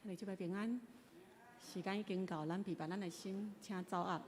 兄弟姊妹平安，時間已經到，咱預備咱的心，請走壓。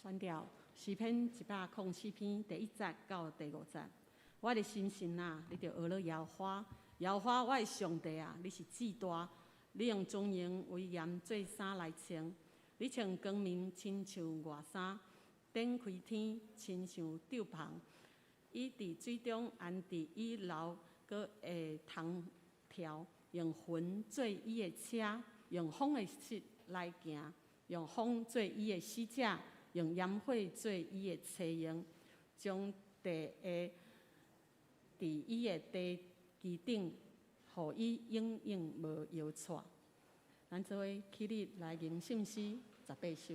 選調詩篇104篇第一節到第五節。我的心神啊，你著學了耶和華，耶和華我的上帝啊，你是至大，你用尊榮威嚴做衫來穿，你穿光明親像外衫，展開天親像帳篷，伊佇水中安置以流閣會通跳，用雲做伊的車，用風的勢來行，用風做伊的使者，用炎火做伊的車營，將地的佇伊的地基頂，予伊永遠無搖掣。咱做伙起立來吟聖詩18首。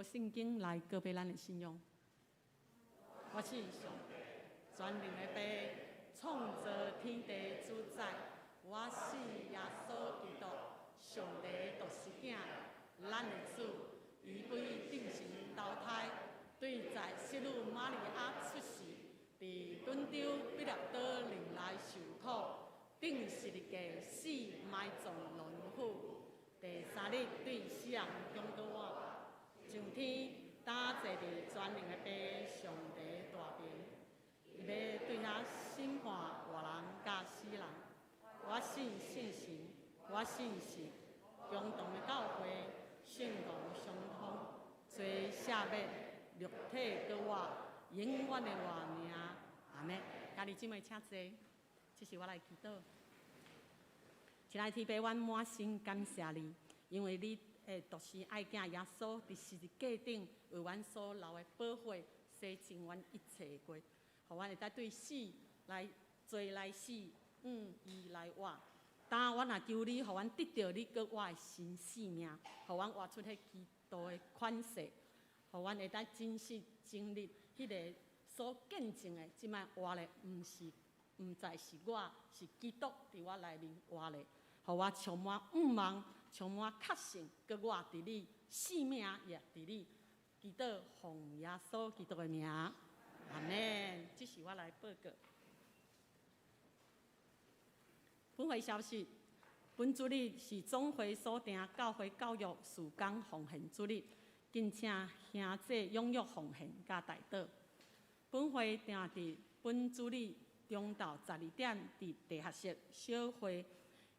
聖經來告白咱的信仰。我信上帝，全能的父，創造天地主宰。我信耶穌基督，上帝的獨生囝，咱的主。伊為頂神投胎，對在聖女瑪利亞出世，佇頓州畢列島林內受苦，釘十字架死埋葬落陰府。第三日對死人中閣活，上天擔坐佇全能的父上帝大爿，伊欲對遐審判活人佮死人。我信聖神，我信是共同的教會，聖靈相通，罪赦免，肉體閣活，永遠的活命。阿們，兄弟姊妹請坐，這是我來祈禱。親愛的天父，阮滿心感謝你，因為你的獨生愛囝耶穌佇十字架頂為阮所流的寶血，洗淨阮一切的過，予阮會當對死來罪來死，向義來活。當阮若求你，予阮得著你閣活的新生命，予阮活出彼基督的款式，予阮會當真實經歷彼个所見證的，這擺活的毋是毋再是我，是基督佇我內面活咧。予我充滿向望，充滿確信，閣活佇你生命也佇你。祈禱奉耶穌基督的名，阿們。這是我來報告。本會消息：本主日是總會所定教會教育事工奉獻主日，敬請兄姊踴躍奉獻佮代禱。本會定佇本主日中晝12點，佇地下室小會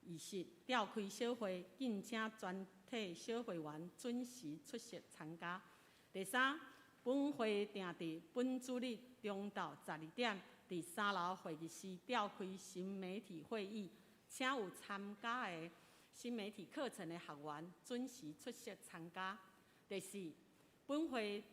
議室召開小會，敬請全體小會員準時出席參加。第三，本會定佇本主日中晝12點，佇三樓會議室召開新媒體會議，請有參加的新媒體課程的學員準時出席參加。第四，本會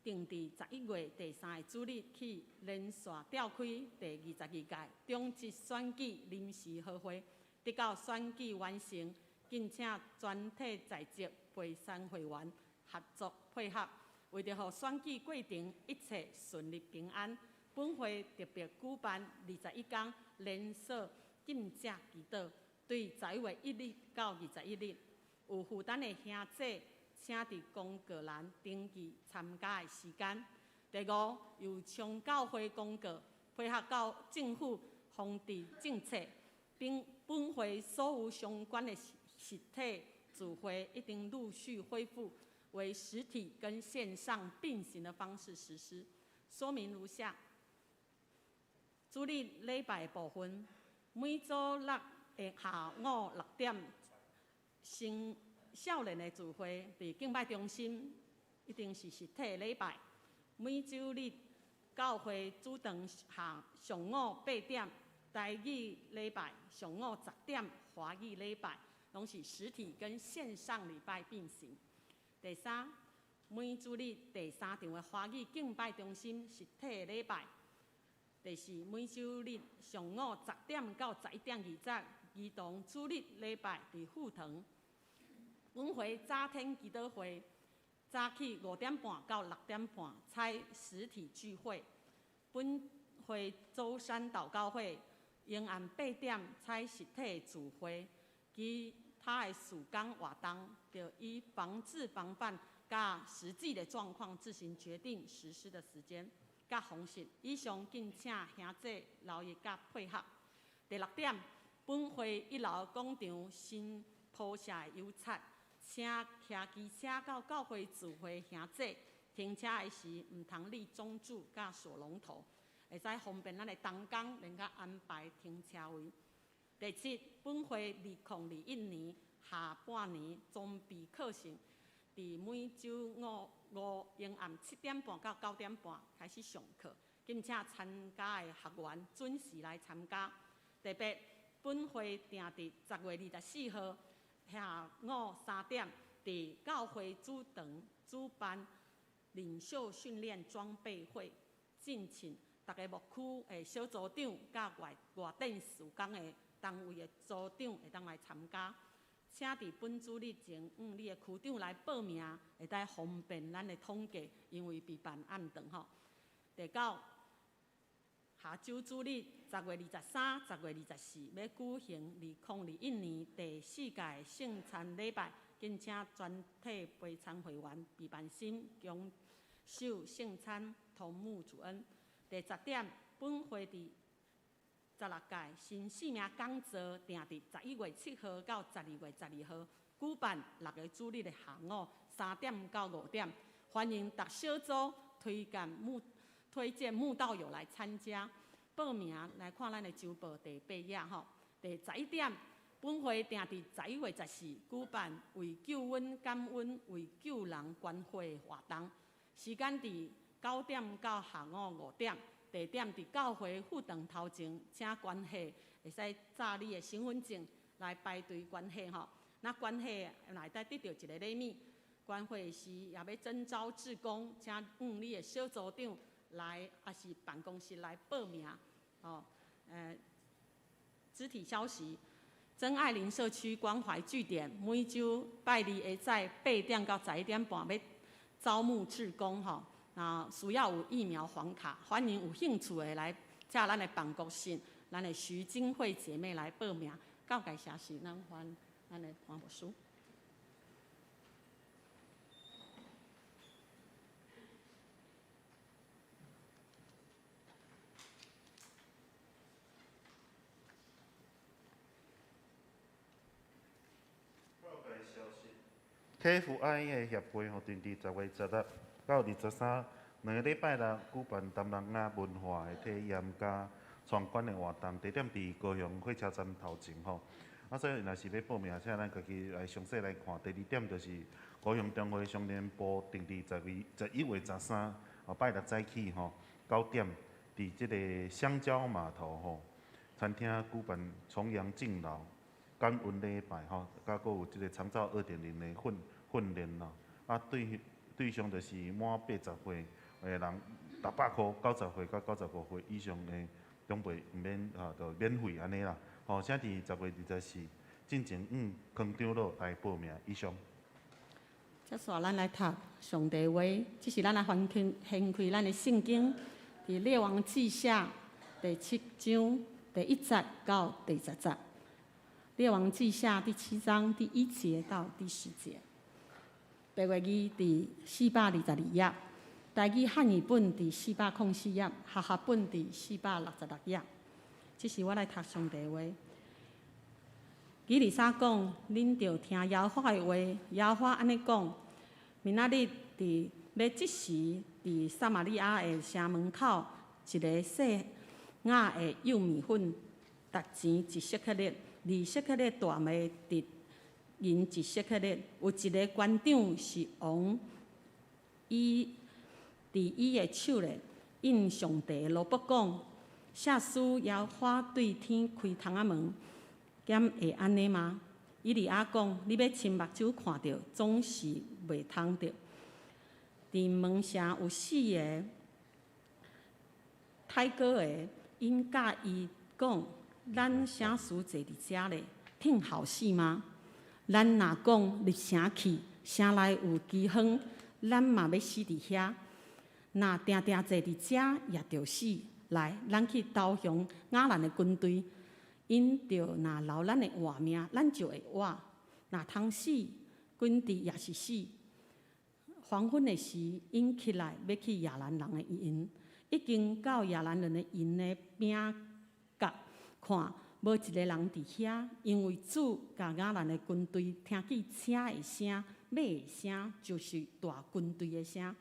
定佇11月第三个主日起連續召開第22屆中職選舉臨時合會，直到選舉完成，敬請全體在職備選會員合作配合，為著予選舉過程一切順利平安，本會特別舉辦21天連鎖禁食祈禱，對11月1日到21日，有負擔的兄姊，請佇公告欄登記參加的時間。第五，由長教會公告，配合到政府防治政策，並本會所有相關的實體聚會一定陸續恢復，為實體跟線上並行的方式實施。說明如下：主日禮拜部分，每週六的下午6點，青少年的聚會佇敬拜中心，一定是實體禮拜。每週日教會主堂下上午8點，台語禮拜上午10點，華語禮拜，攏是實體跟線上禮拜並行。第三，每主日第三場的華語敬拜中心實體禮拜。第四，每週日上午10點到11點20，兒童主日禮拜佇副堂。本會早天祈禱會，早起5點半到6點半，採實體聚會。本會周三禱告會，傍暗8點採實體聚會。其他的事工活動，就以防治防範佮實際的狀況自行決定實施的時間佮方式。以上敬請兄姊留意佮配合。第六點，本會一樓廣場新鋪設的油漆。請騎機車到教會聚會兄姊停車的時，毋通立中柱佮鎖龍頭，會使方便咱的同工能夠安排停車位。第七，本會2021年下半年裝備課程，佇每週五五傍暗7點半到9點半開始上課，敬請參加的學員準時來參加。第八，本會定佇10月24號下午3點，佇教會主堂主辦領袖訓練裝備會，敬請逐个牧區的小組長佮外外展事工的單位的組長會當來參加。請佇本主日前，向你的區長來報名，會當方便咱的統計，因為備辦暗頓吼。第九，下週主日10月23、10月24，欲舉行2021年第四屆聖餐禮拜，敬請全體備餐會員備辦心，共守聖餐，同沐主恩。第十點，本會佇十六屆新生命講座定佇11月7號到12月12號，舉辦六个主日的下午3點到5點，歡迎逐小組推薦慕道友來參加。報名來看咱的週報第八頁吼。第十一點，本會定佇11月14舉辦為救恩感恩、為救人關懷的活動，時間佇9點到下午5點，地點佇教會副堂頭前，請關係會使紮你的身份證來排隊關係吼。那關係內底得著一个禮物，關會時也欲徵召志工，請向你的小組長來，抑是辦公室來報名。哦，肢體消息，曾愛玲社區關懷據點每週拜二下晝8點到11點半欲招募志工吼，啊需要有疫苗黃卡，歡迎有興趣的來遮咱的辦公室，咱的徐金慧姐妹來報名。告解消息，咱歡咱的黃牧師。啟福愛的協會吼，定佇10月16到23兩个禮拜六舉辦東南亞文化的體驗佮參觀的活動，地點佇高雄火車站頭前吼。啊，所以若是欲報名，請咱家己來詳細來看。第二點就是高雄中會商聯部定佇11月13，哦拜六早起吼9點，佇這个香蕉碼頭吼餐廳舉辦重陽敬老感恩禮拜吼，佮閣有這个長照2.0的訓練咯。啊，對象就是滿80歲的人，600箍，90歲佮95歲以上的長輩毋免啊，就免費按呢啦。吼，請佇10月24進前向康長老來報名。以上。接續咱來讀上帝話，這是咱來翻開掀開咱的聖經，佇列王紀下第七章第一節到第十節。列王紀下第七章第一節到第十節。白話字佇422頁，台語漢語本佇404頁，和合本佇466頁。這是我來讀上帝話。以利沙講：恁著聽耶和華的話。耶和華按呢講：明仔日佇欲這時，佇撒瑪利亞的城門口，一个細瓦的幼麵粉，值錢一舍客勒，二舍客勒大麥值銀一舍客勒。有一个官長是王伊佇伊的手咧，應上帝的奴僕講：設使耶和華對天開窗仔門，敢會按呢嗎？以利亞講：你欲親目睭看著，總是袂通著。佇門城有四个太哥的，𪜶佮伊講：咱啥事坐佇遮咧，聽好戲嗎？咱若講入城去，城內有饑荒，咱嘛欲死佇遐。若定定坐佇遮，也著死。來，咱去投降亞蘭的軍隊，𪜶著若留咱的活命，咱就會活；若通死，軍隊也是死。黃昏的時，𪜶起來欲去亞蘭人的營，已經到亞蘭人的營的邊角，看無一个人佇遐，因為主共亞蘭的軍隊聽見車的聲、馬的聲，就是大軍隊的聲。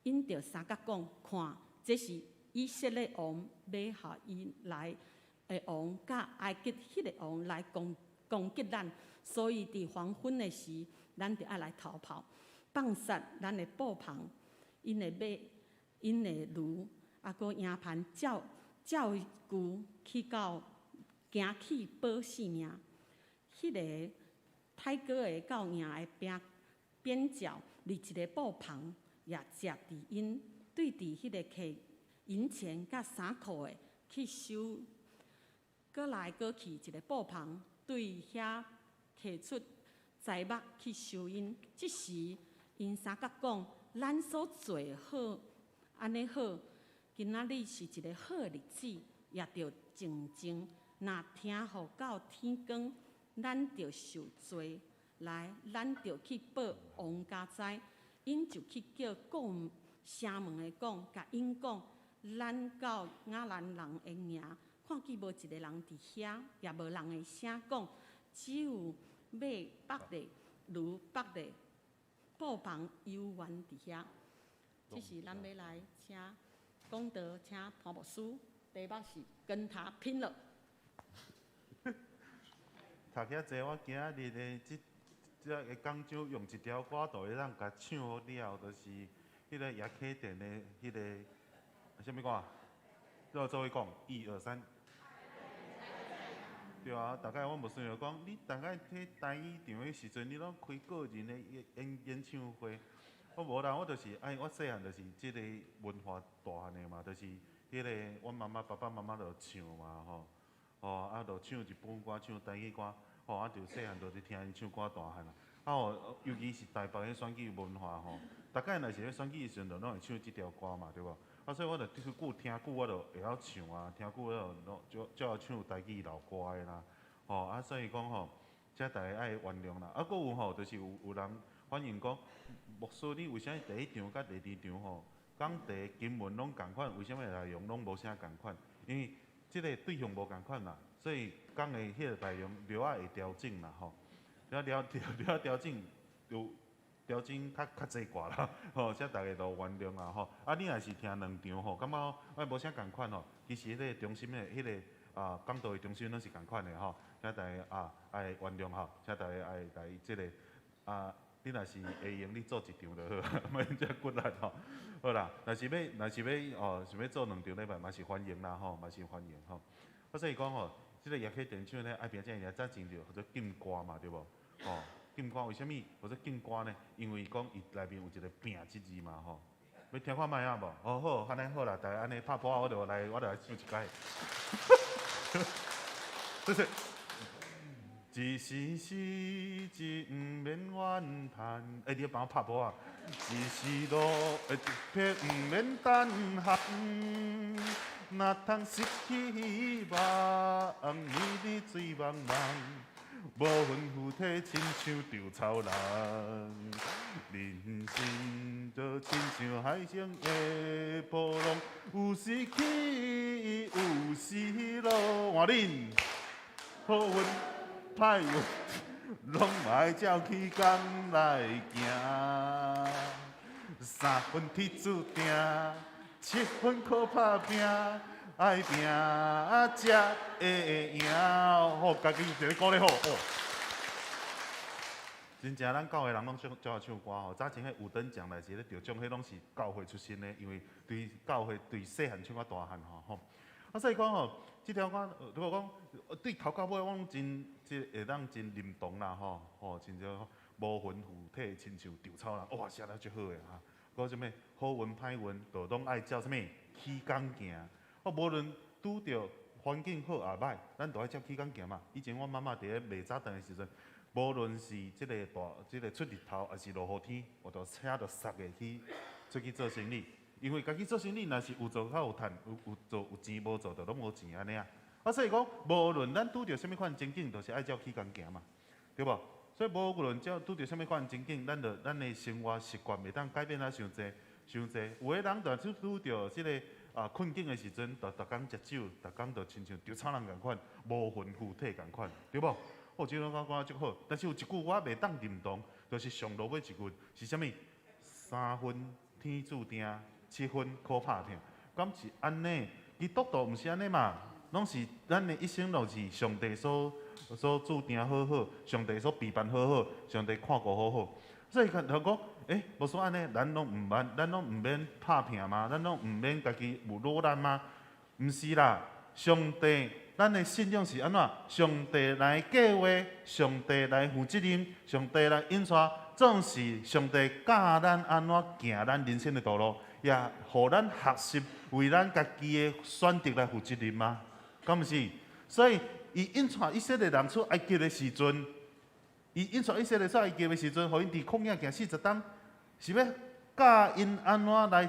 𪜶著相佮講，看，這是以色列王欲予伊來的王，佮埃及彼个王來攻擊咱，所以佇黃昏的時，咱著愛來逃跑，放殺咱的布棚，𪜶的馬、𪜶的驢，抑閣營盤，照照舊去到行去保性命。彼个太哥的到營的邊邊角，立一个布棚，也接佇𪜶對佇彼个摕銀錢佮衫褲的去收，閣來閣去一个布棚，對遐摕出財物去收𪜶。這時，𪜶相佮講：咱所做好，按呢好，今仔日是一个好的日子，也著靜靜。若聽雨到天光，咱著受罪。來，咱著去報王家知。𪜶就去叫顧城門的講，共𪜶講：咱到亞蘭人的營，看見無一个人佇遐，也無人的聲講，只有馬縛咧，驢縛咧，布棚猶原佇遐。這是咱欲來請講道，請潘牧師，題目是跟他拼了。讀遐濟，我今仔日的這這个講章用一條歌就會當共唱好了後，就是彼个葉啟田的彼个啥物歌？你做伙講，一二三。對啊，大概我無想著講，你大概佇台語場的時陣，你攏開個人的演唱會。我無啦，我就是哎，我細漢就是這個文化大漢的嘛，就是彼個阮媽媽、爸爸媽媽就唱嘛吼，吼啊，就唱日本歌、唱台語歌，吼啊，就細漢就是聽𪜶唱歌大漢啊。啊吼，尤其是台北的選舉文化吼，逐擺若是咧選舉的時陣，就攏會唱這條歌嘛，對無？啊，所以我就久聽久，我就會曉唱啊，聽久我就攏就就愛唱台語老歌的啦，吼啊，所以講吼，這逐家愛原諒啦。啊，閣有吼，就是有人反映講，牧師你為啥物第一場佮第二場吼，講題經文攏仝款，為啥物內容攏無啥仝款？因為這个對象無仝款啦，所以講的彼个內容著愛會調整啦吼。了了調了調整，有調整較較濟寡啦，吼，請逐家都原諒啦吼。啊，你若是聽兩場吼，感覺哎無啥仝款吼，其實彼个中心的彼个啊講道的中心攏是仝款的吼，請逐家啊愛原諒吼，請逐家愛來這个啊。你若是會用，你做一場就好，免遮骨力吼。好啦，若是欲哦，想欲做兩場禮拜嘛是歡迎啦吼，嘛是歡迎吼。啊，所以講吼，這个葉啟田唱咧愛拼才會贏，早前就號做禁歌嘛，對無？吼，禁歌為啥物號做禁歌呢？因為講伊內面有一個拼這字嘛吼。欲聽看覓仔無？哦好，按呢好啦，逐家按呢拍噗仔，我就來唱一擺。謝謝。一時時毋免怨嘆，欸，你欲幫我拍噗仔。一時落魄毋免膽寒，哪通失去希望，暝日水茫茫，無魂附體，親像稻草人。人生就親像海上的波浪，有時起，有時落。換恁，好運歹運，攏愛照起工來行。三分天注定，七分靠拍拚，愛拼才會贏。好，家己一个鼓勵好。哦。真正咱教會人攏足足愛唱歌吼，早前彼五等獎來是咧得獎，彼攏是教會出身的，因為對教會對細漢唱到大漢吼吼。啊，所以講吼，這條歌如果講對頭到尾，我攏真這會當真認同啦吼，吼，親像無魂附體，親像稻草人，哇，寫得足好的哈。閣啥物好運歹運，就攏愛照啥物起工行。哦，無論拄著環境好抑歹，咱都愛照起工行嘛。以前阮媽媽佇咧賣早頓的時陣，無論是這个大，這个出日頭，抑是落雨天，我都車就塞的去出去做生意。因為家己做生意，若是有做較有趁，有做有錢，無做就攏無錢按呢啊。啊，所以講，無論咱拄著啥物款情景，都是愛照起工行嘛，對無？所以無論照拄著啥物款情景，咱就咱的生活習慣袂當改變啊傷濟傷濟。有的人就拄著這个啊困境的時陣，就逐工食酒，逐工就親像稻草人仝款，無魂附體仝款，對無？哦，這種感覺足好。但是有一句我袂當認同，就是上落尾一句是啥物？三分天注定，七分靠拍拚。敢是按呢？基督徒毋是按呢嘛？攏是咱的一生，攏是上帝所注定好好，上帝所備辦好好，上帝看顧好好。所以佢就講，欸，無說按呢，咱攏毋免拍拚嗎？咱攏毋免家己有努力嗎？毋是啦，上帝，咱的信仰是按怎？上帝來計劃，上帝來負責任，上帝來引帶，總是上帝教咱按怎行咱人生的道路，也予咱學習為咱家己的選擇來負責任嗎？敢毋是？所以，伊引帶以色列人出埃及的時陣，伊引帶以色列出埃及的時陣，予𪜶佇曠野行40冬，是欲教𪜶按怎來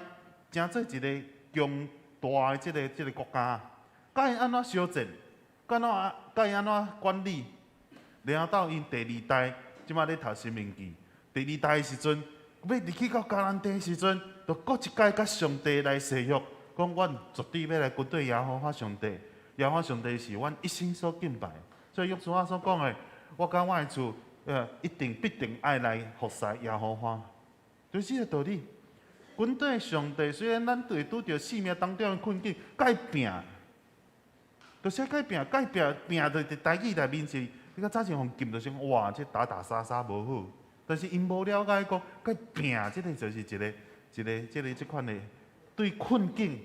成做一个強大的這个國家，教𪜶按怎相戰，教𪜶按怎管理，然後到𪜶第二代，這擺咧讀申命記，第二代的時陣，欲入去到迦南地的時陣，就閣一擺佮上帝來誓約，講阮絕對欲來跟綴耶和華上帝，耶和華上帝是阮一生所敬拜。所以約書亞所講的，我佮我的厝，一定必定愛來服侍耶和華，就是這個道理。跟綴上帝，雖然咱會拄著生命當中的困境，共伊拚，就是愛共伊拚，共伊拚拚佇佇台語內面是，你較早前予禁就是哇，這打打殺殺無好，但是𪜶無了解講，共伊拚，這个就是一个一个這个這款的對困境，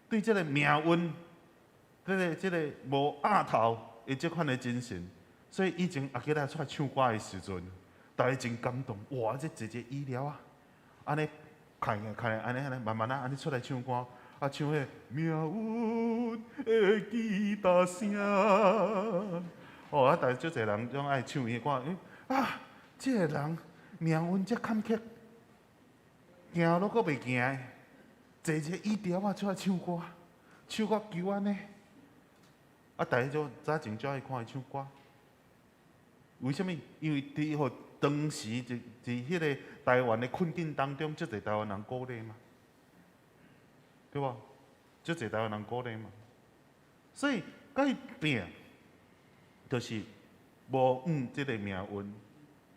對這个命運，這个這个無鴨頭的這款的精神。所以以前阿基拉出來唱歌的時陣，大家真感動，哇！這坐一個醫療啊，按呢看看按呢按呢慢慢仔按呢出來唱歌，啊唱彼个命運的吉他聲，哦啊！但是足濟人攏愛唱伊的歌，啊，這个人命運遮坎坷，行路閣袂行的，坐一個椅條仔出來唱歌，唱歌求按呢，啊！大家就早前就愛看伊唱歌。為啥物？因為佇予當時佇佇彼个台灣的困境當中，足濟台灣人鼓勵嘛，對無？足濟台灣人鼓勵嘛。所以共伊拚，就是無向這个命運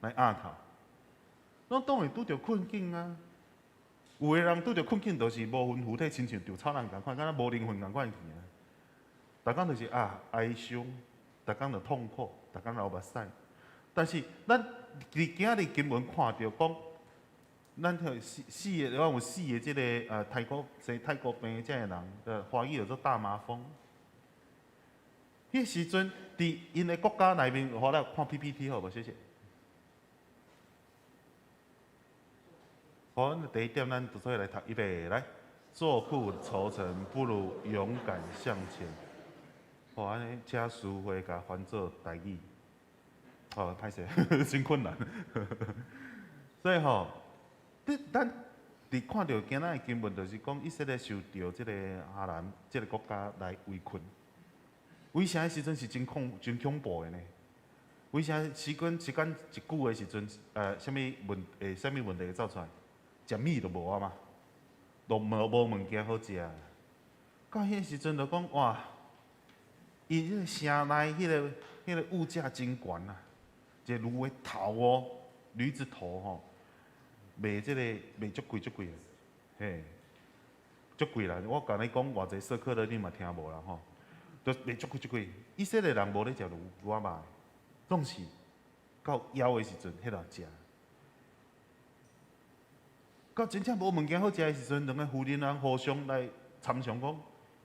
來壓頭。攏總會拄著困境啊。有的人拄著困境，就是無魂附體，親像稻草人仝款，敢若無靈魂仝款去啊。逐工就是啊哀傷，逐工就痛苦，逐工流目屎。但是咱佇今日經文看著講，咱彼四四个，我有四个這个泰國生泰國病的這个人，華語叫做大麻風。彼个時陣，佇𪜶的國家內面，我來看 PPT 好無？謝謝。好，第一點，咱就做伙來讀，預備來。坐苦愁城，不如勇敢向前。好，按呢，請書會共翻做台語。哦，歹勢，真困難。所以吼，你咱佇看著今仔的經文，就是講以色列受著這個亞蘭這个國家來圍困。圍城的時陣是真恐、真恐怖的呢。圍城時間時間一久的時陣，啥物問會啥物問題會走出來？食物就無啊嘛，都無無物件好食。到彼个時陣就講哇，伊這个城內彼个彼个物價真懸啊！一個驢的頭哦，驢子頭吼，賣這个賣足貴足貴的，嘿，足貴啦！我共你講偌濟舍克勒，你嘛聽無啦吼，都賣足貴足貴。以色列人無咧食驢驢仔肉，總是到枵的時陣，彼若食。到真正無物件好食的時陣，兩个婦人人互相來參詳講，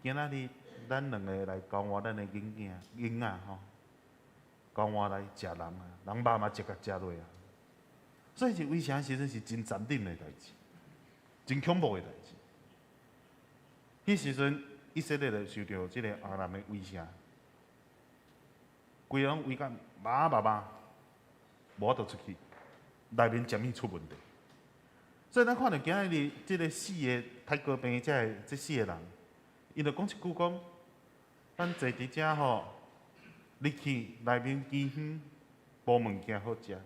今仔日咱兩个來交換咱的囡仔囡仔吼。交換來食人啊，人肉嘛食共食落啊，所以是圍城時陣是真殘忍的代誌，真恐怖的代誌。彼時陣以色列就受著這个亞蘭的圍城，規个攏圍甲密密麻，無法度出去，內面食物出問題。所以咱看著今仔日這个四个泰國病這个這四個人，𪜶就講一句講，咱坐佇遮吼。入去內面飢荒，無物件好食。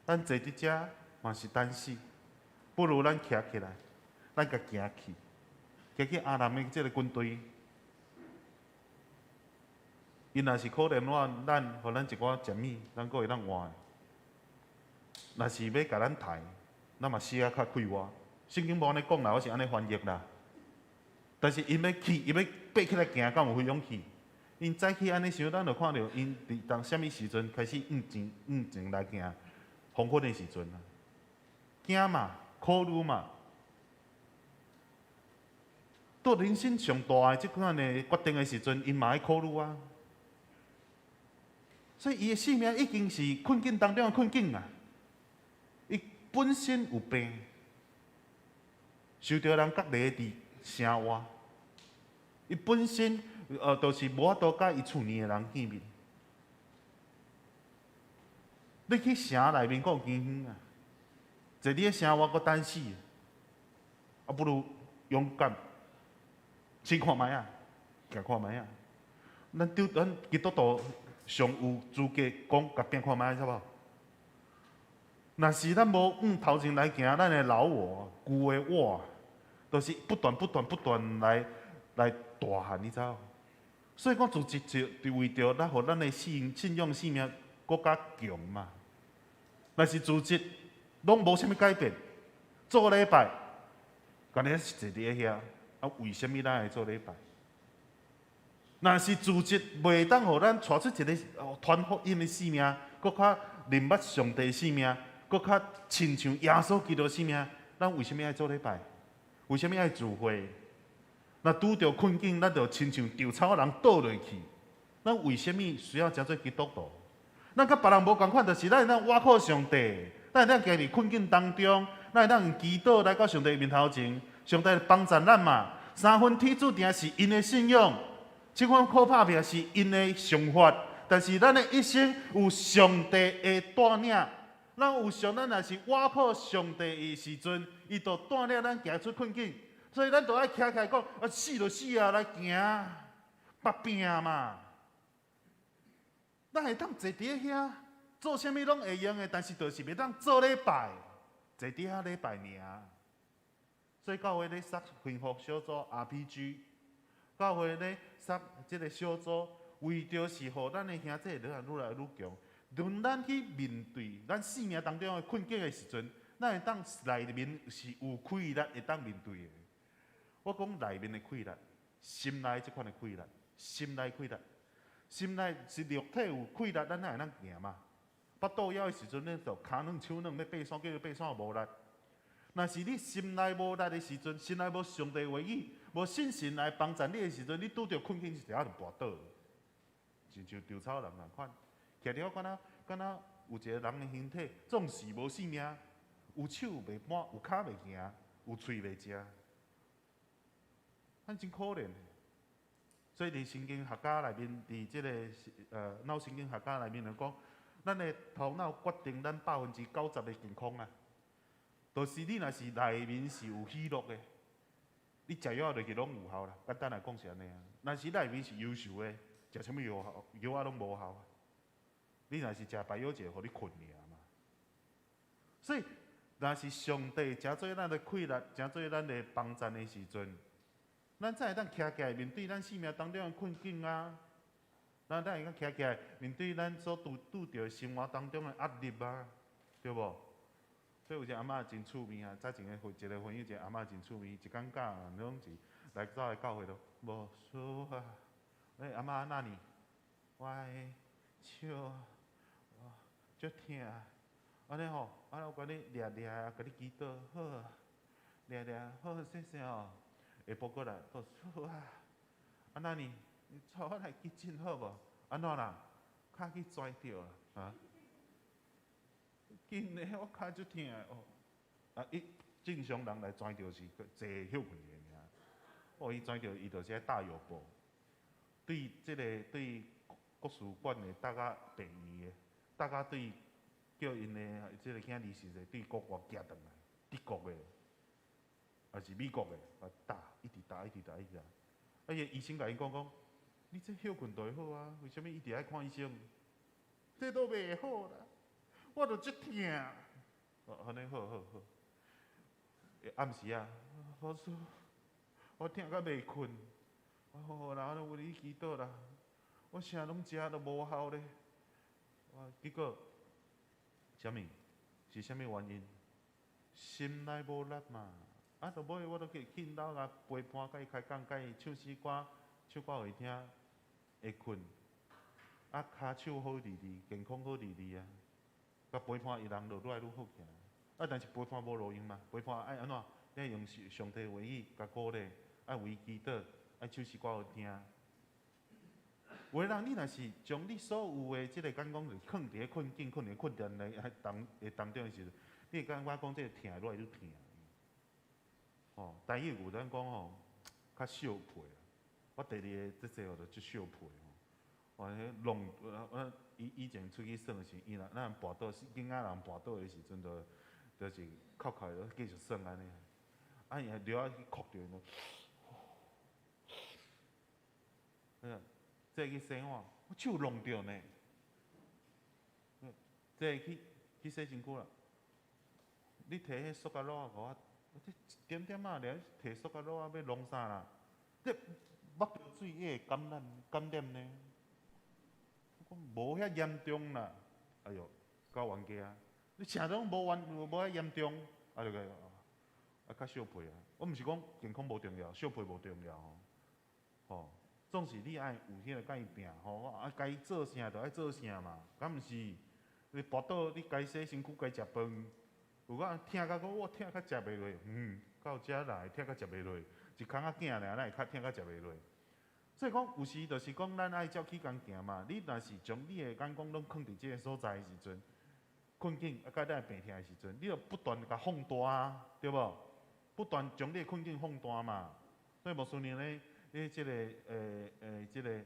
咱坐佇遮嘛是等死，不如咱徛起來，咱共行去，行去亞蘭的這个軍隊。𪜶若是可憐我，咱予咱一寡食物，咱閣會當活。若是欲共咱刣，咱嘛死啊較快活。聖經無按呢講啦，我是按呢翻譯啦。但是𪜶欲去，𪜶欲爬起來行，敢有彼勇氣？𪜶早起按呢想，咱就看著𪜶佇當啥物時陣開始向前向前來行，黃昏的時陣啊，驚嘛，考慮嘛，到人生上大的這款的決定的時陣，𪜶嘛愛考慮啊。所以伊的性命已經是困境當中的困境啊！伊本身有病，受著人隔離佇城外，伊本身。就是無法度佮伊厝裡的人見面。你去城內面閣有飢荒啊！坐佇咧城外閣等死，啊不如勇敢試看覓仔，行看覓仔。咱對咱基督徒上有資格講共拚看覓仔，是無？若是咱無向頭前來行，咱的老我、舊的我，就是不斷、不斷、不斷來。來大漢，你知無？所以講組織就為著咱，予咱的信仰生命閣較強嘛。若是組織攏無啥物改變，做禮拜，干焦是坐佇咧遐，啊，為啥物咱愛做禮拜？若是組織袂當予咱帶出一个傳福音的生命，閣較認捌上帝生命，閣較親像耶穌基督生命，咱為啥物愛做禮拜？為啥物愛聚會？若拄著困境，咱就親像稻草人倒落去。咱為啥物需要成做基督徒？咱佮別人無仝款，就是咱會當倚靠上帝，咱會當行佇困境當中，咱會當用祈禱來到上帝面頭前，上帝幫助咱嘛。三分天注定是𪜶的信仰，七分靠拍拚是𪜶的想法。但是咱的一生有上帝的帶領，咱有上，咱若是倚靠上帝的時陣，伊就帶領咱行出困境。所以咱就愛徛起來講，啊死就死啊，來行，拍拚嘛。咱會當坐佇咧遐做啥物攏會用的，但是就是袂當做禮拜，坐佇遐禮拜爾。所以教會咧設幸福小組 RPG，教會咧設這个小組，為著是予咱的兄弟愈來愈來愈強。當咱去面對咱生命當中的困境的時陣，咱會當內面是有氣力會當面對的。我講內面的氣力，心內這款的氣力，心內氣力，心內是肉體有氣力，咱才會當行嘛。腹肚枵的時陣，你就跤軟手軟，欲爬山叫你爬山無力。若是你心內無力的時陣，心內無上帝話語，無信心來幫助你的時陣，你拄著困境時，就跋倒，親像稻草人仝款。徛佇敢若敢若有一个人的形體，總是無性命，有手袂搬，有跤袂行，有喙袂食，咱真可憐。所以佇神經學家內面，佇這个腦神經學家內面來講，咱的頭腦決定咱90%的健康啊。就是你若是內面是有喜樂的，你食藥落去攏有效啦。簡單來講是按呢啊。若是內面是憂愁的，食啥物藥藥仔攏無效。你若是食白藥劑，予你睏爾嘛。所以，若是上帝成做咱的氣力，成做咱的幫贊的時陣，咱才會當徛起來面對咱生命當中的困境啊。咱才會當徛起來面對咱所拄著生活當中的壓力啊，對無？所以有一個阿嬤真趣味啊，早前的一個分享一個阿嬤真趣味，一工到晚攏是來走來教會都無輸啊。欸，阿嬤哪呢？我的手足疼，按呢吼，啊我共你掠掠，共你祈禱好，掠掠好勢勢吼，下晡過來，牧師啊，啊哪呢？你帶我來急診好無？按怎啦？跤去跩著啦，啊？緊的，我跤足疼哦。啊，伊正常人來跩著是坐歇睏的爾。哦，伊跩著伊就是愛搭藥布。對這个對國術館的搭甲病院的，搭甲對叫𪜶的這个囝兒是說對國外寄轉來，德國的，抑是美國的，啊搭，一直搭，一直搭，一直搭。啊，伊個醫生共伊講講，你這歇睏就會好啊，為啥物一直愛看醫生？這都袂好啦，我就足疼。哦，按呢好好好。暗時啊，老師，我疼甲袂睏。好啦，我為你祈禱啦。我啥攏食都無效咧。結果，啥物？是啥物原因？心內無力嘛。啊，到尾我都去去𪜶兜共陪伴，共伊開講，共伊唱詩歌，唱歌予伊聽，會睏。啊，跤手好利利，健康好利利啊。共陪伴伊人就愈來愈好起來。啊，但是陪伴無路用嘛，陪伴愛按怎？你愛用上帝話語共鼓勵，愛為伊祈禱，愛唱詩歌予伊聽。有的人，你若是將你所有的這个敢講，囥佇咧困境、囥佇困難的當中的時陣，你會感覺講這个疼愈來愈疼。吼，台語有咱講吼，較惜皮。我第二个這細號就足惜皮吼。我彼弄，我以前出去耍時，伊若咱人跋倒，囡仔人跋倒的時陣，就是哭哭的，繼續耍按呢。啊，伊還著愛去哭著，嗯，這個去洗碗，我手弄著呢。這個去洗身軀啦。你提彼塑膠橐仔予我，我這一點點仔爾，提塑膠橐仔欲弄啥啦？這目水會感染感染呢？我講無遐嚴重啦。哎喲，夠冤家啊！你啥攏無冤無遐嚴重，啊就個啊較惜陪啊。我毋是講健康無重要，惜陪無重要吼。吼，總是你愛有彼個共伊拚吼，啊該做啥就愛做啥嘛，敢毋是？你跋倒你該洗身軀該食飯，有講疼甲講我疼甲食袂落，到遮來疼甲食袂落，一空仔囝爾，哪會較疼甲食袂落？所以講有時就是講咱愛照起工行嘛。你若是將你的眼光攏囥佇這个所在的時陣，困境啊，佮咱的病痛的時陣，你就不斷共放大啊，對無？不斷將你的困境放大嘛。所以牧師娘咧，咧這个這个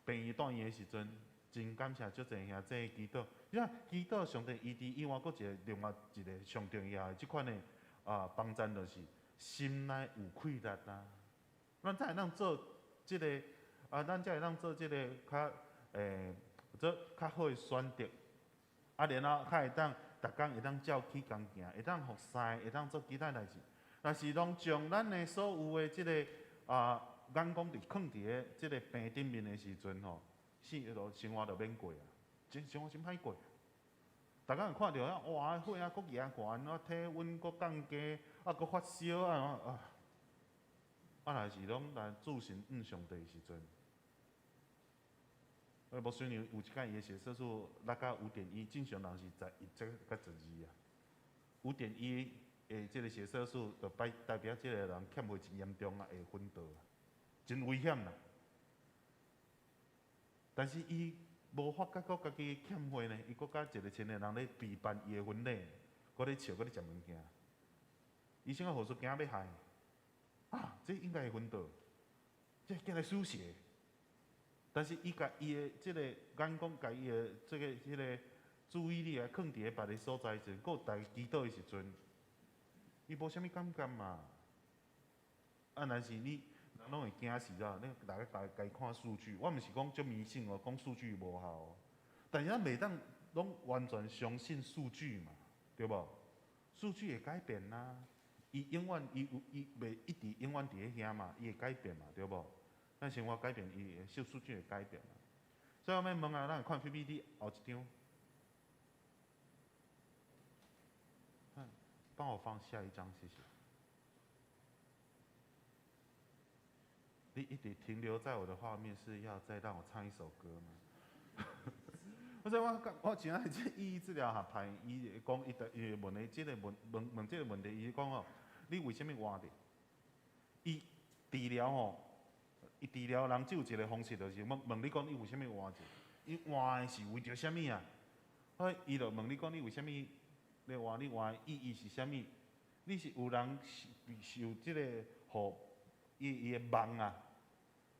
病院住院的時陣，真感謝足濟兄弟祈禱。你看祈禱上帝醫治以外，閣一个另外一个上重要的這款的啊幫贊就是心內有氣力啊。咱才會當做這个啊，咱才會當做這个較做較好的選擇。啊，然後較會當逐工會當照起工行，會當服侍，會當做其他代誌。若是攏將咱的所有的這个啊眼光佇囥佇咧這个病頂面的時陣吼，生活生活就免過啊，真生活真歹過。逐工看著啊，哇，血壓閣懸懸，啊體溫閣降低，啊閣發燒啊啊！啊，若是攏來注神向上帝的時陣，牧師娘有一擺伊的血色素落到5.1，正常人是11這甲12啊。5.1的這个血色素，就代代表這个人欠血真嚴重啊，會昏倒啊，真危險啦。但是伊無發覺講家己欠血呢，伊閣佮一个親的人咧備辦伊的婚禮，閣咧笑，閣咧食物件。醫生佮護士驚欲害，啊，這應該會昏倒，這叫來輸血。但是伊共伊的這个眼光，共伊的這个彼个注意力啊，囥佇咧別个所在時，閣有逐家祈禱的時陣，伊無啥物感覺嘛。啊，若是你人攏會驚死啊！你逐家共看數據，我毋是講足迷信哦，講數據無效哦。但是咱袂當攏完全相信數據嘛，對無？數據會改變啊，伊永遠伊有伊袂一直永遠佇咧遐嘛，伊會改變嘛，對無？咱生活改變，伊數數據會改變嘛。所以我欲問啊，咱看 PPT 後一張。幫我放下一張，謝謝。你一直停留在我的畫面，是要再讓我唱一首歌嗎？我說我我真愛這意義治療學派，伊講伊就伊問的這个問問問這个問題，伊講哦，你為啥物活著？伊治療吼，伊治療人只有一个方式，就是問問你講你為啥物活著？伊活的是為著啥物啊？所以伊就問你講你為啥物你活？你活的意義是啥物？你是有人受這个予伊伊的夢啊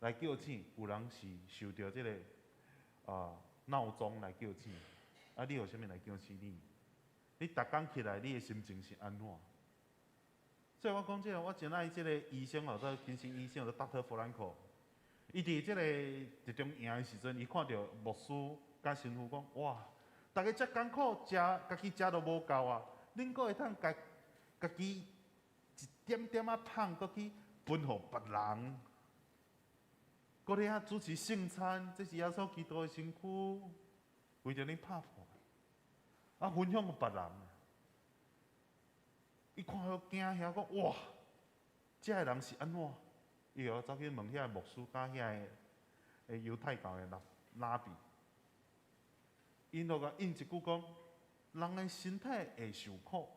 來叫醒，有人是受著這个啊鬧鐘來叫醒。啊，你予啥物來叫醒你？你逐工起來，你的心情是按怎？所以我講這个，我真愛這个醫生哦，這精神醫生叫 Doctor Frankl。伊佇這个集中營的時陣，伊看著牧師佮神父講：哇，逐家遮艱苦，食家己食都無夠啊！恁閣會當共家己一點點仔麭，閣去分予別人，閣咧遐主持聖餐，這是耶穌基督的身軀，為著恁拍破，啊，分享予別人。伊看予驚遐講：哇，這个人是按怎？伊就走去問遐個牧師佮遐个猶太教的拉拉比，𪜶就共應一句講：人的身體會受苦，